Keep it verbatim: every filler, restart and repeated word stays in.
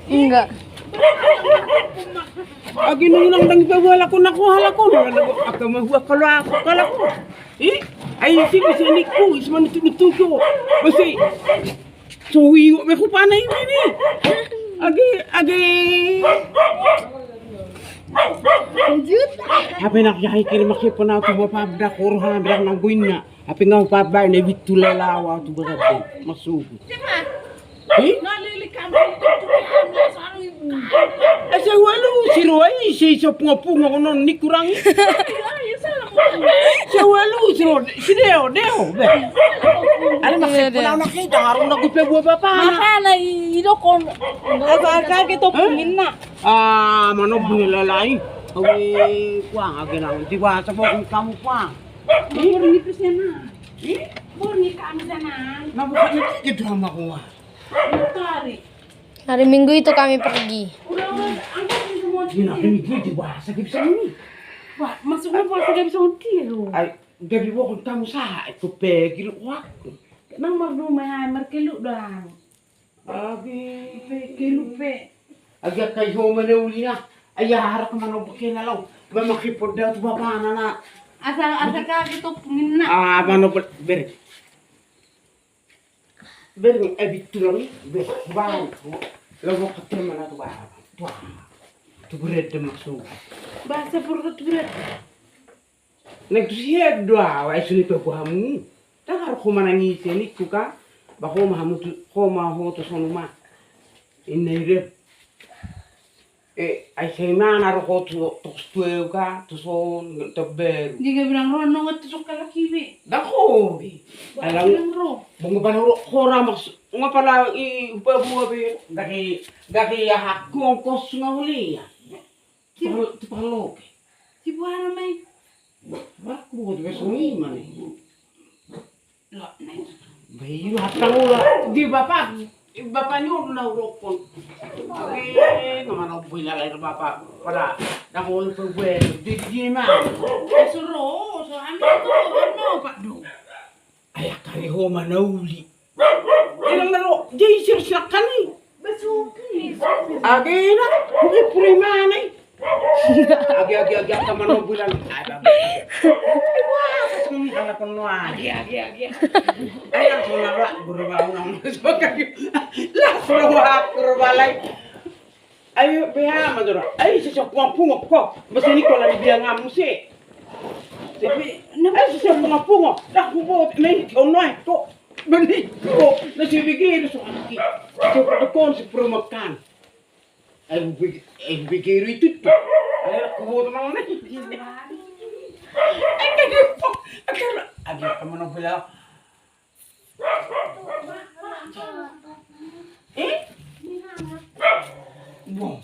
Enggak. Agi nungnang dang iba halak on, aku halak on. Angka mahua kalau aku halak on. Eh, ai si bisa niku, isi mana tu tu tu. Besi. So ingot be hupana ini. Agi, agi. Hape nak jahai kiri maksud pernah tu bapak dah korha bilang nangguinna. Hape ngau bapak ini bitu lelawa tu berarti masuk. Hi? Ese walu siro ai si so punga punga kono ni kurang. Ese walu siro si deo deo be. Ale maksud pernah nak kita harus nak gupe buat bapak. Makana i dokon. Asa kage to punginna. Ah, mano bune lalai. Awe kuang age nang di bahasa bokong kamu kuang. Borni tu sana. Borni kami sana. Na bukan itu gitu sama kuang. Tari. Hari Minggu itu kami pergi. Udah udah angkat ini semua. Ini apa ini di bahasa gitu sama ini. Wah, masuknya bahasa gitu sama dia loh. Ai, jadi bokong kamu sah itu pergi lu waktu. Nang mar rumah merkelu doang. Agi pe kelupe. Agi angka i ho ma na uli na. Ai aha raka manombuk hena lau. Ba manghimpon da tu bapana na. Asa asa kage to punginna. Ah manombuk bere. Bere ai bitu lau i. Bere bang. Lau mau ketemu na tu bapana. Tuah. Tu bere de maksud. Bahasa purga tu bere. Nang tu sian do au ai suni pe ho hamu. Dang ro ho manangisi ningku ka. Ba ho ma hamu tu ho ma ho tu son uma. Inna irem. E ai sai mana ro ho tu tokos tu eu ka tu son tebel. Dia bilang ro nongot tu sokka laki be. Dang ho be. Alang ro. Bongo pala ro ho ra maks ngapa la i upa bua be. Gaki gaki ya hakku ongkos ngaulia. Ti pahaloke. Ti buana mai. Ba aku buat besok ni mana? Bayu hatang ula. Di bapak, bapak nyuruh na urokon. Oke, nama na bui lalai bapak. Pada nak ulu pergue di di mana? Suruh, so ambil tu no pak do. Ayah kari ho mana uli. Ilang na ro, jadi sir silakan ni. Age na, mungkin puri mana i. Age age age angka manombuk ilang. Age age age. Ai langsung na ro guru bangun. Langsung na ro balai. Ai beha ma jora. Ai sisa puang pungo ko. Basa ni ko lagi biang amu se. Ai sisa puang pungo. Dah ku bo me ko no ai ko. Beli ko na si bigi so aki. So ko kon si perumakan. Ai bigi ai bigi itu tu. Ai ku bo teman ni. Ai kage po. Ai kage teman bela. Eh? Bong.